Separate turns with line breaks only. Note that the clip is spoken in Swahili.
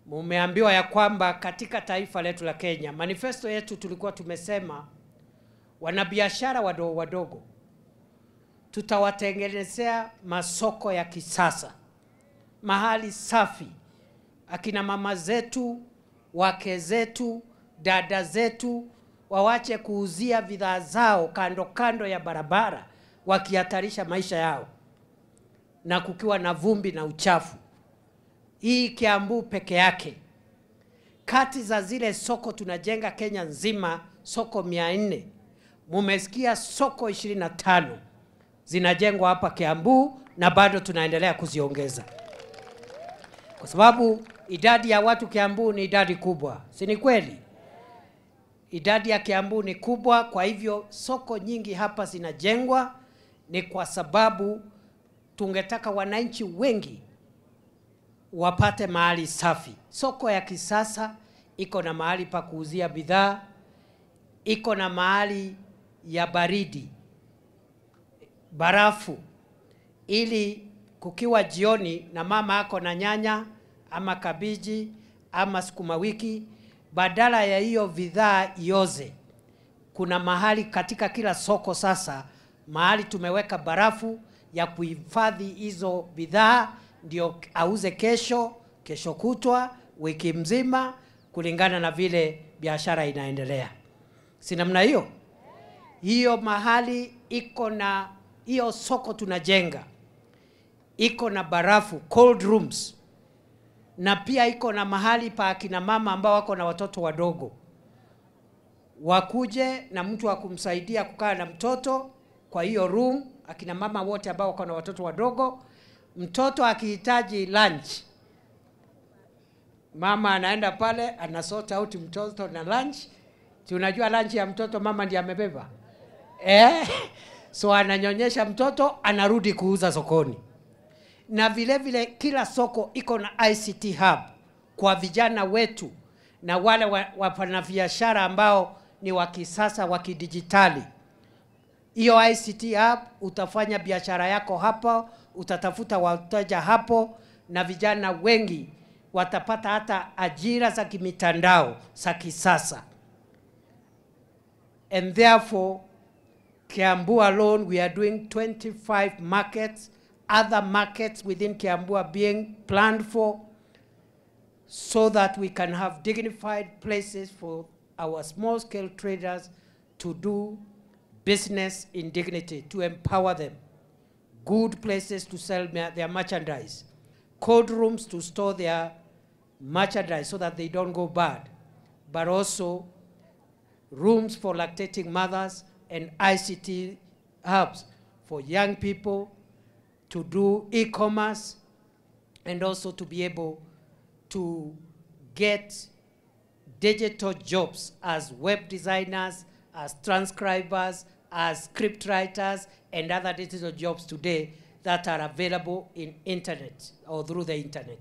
Mumeambiwa ya kwamba katika taifa letu la Kenya, manifesto yetu tulikuwa tumesema wanabiashara wadogo wadogo tutawatengenezea masoko ya kisasa, mahali safi, akina mama zetu, wake zetu, dada zetu wawache kuuzia bidhaa zao kando kando ya barabara, wakihatarisha maisha yao na kukiwa na vumbi na uchafu. Hii Kiambu peke yake, kati za zile soko tunajenga Kenya nzima, soko 400, mumesikia soko 25 zinajengwa hapa Kiambu, na bado tunaendelea kuziongeza, kwa sababu idadi ya watu Kiambu ni idadi kubwa, si ni kweli? Idadi ya Kiambu ni kubwa, kwa hivyo soko nyingi hapa zinajengwa ni kwa sababu tungetaka wananchi wengi wapate mahali safi. Soko ya kisasa iko na mahali pa kuuzia bidhaa, iko na mahali ya baridi, barafu, ili kukiwa jioni na mama ako na nyanya ama kabiji ama sukuma wiki, badala ya hiyo bidhaa ioze, kuna mahali katika kila soko sasa, mahali tumeweka barafu ya kuhifadhi hizo bidhaa, ndio auze kesho, kesho kutwa, wiki mzima, kulingana na vile biashara inaendelea. Si namna hiyo? Hiyo mahali iko na hiyo soko tunajenga iko na barafu, cold rooms, na pia iko na mahali pa akina mama ambao wako na watoto wadogo wakuje na mtu wa kumsaidia kukaa na mtoto kwa hiyo room. Akina mama wote ambao wako na watoto wadogo, mtoto akihitaji lunch, mama anaenda pale anasort out mtoto na lunch. Tunajua lunch ya mtoto mama ndiye amebeba, so ananyonyesha mtoto, anarudi kuuza sokoni. Na vile vile kila soko iko na ICT hub kwa vijana wetu na wale wafanyabiashara ambao ni wa kisasa wa kidijitali. Hiyo ICT hub utafanya biashara yako hapo, utatafuta wateja hapo, na vijana wengi watapata hata ajira za kimitandao za kisasa. And therefore, Kiambu alone, we are doing 25 markets, other markets within Kiambu are being planned for, so that we can have dignified places for our small-scale traders to do business in dignity, to empower them. Good places to sell their merchandise, cold rooms to store their merchandise so that they don't go bad, but also rooms for lactating mothers and ICT hubs for young people to do e-commerce and also to be able to get digital jobs as web designers, as transcribers, as script writers, and other digital jobs today that are available in internet or through the internet.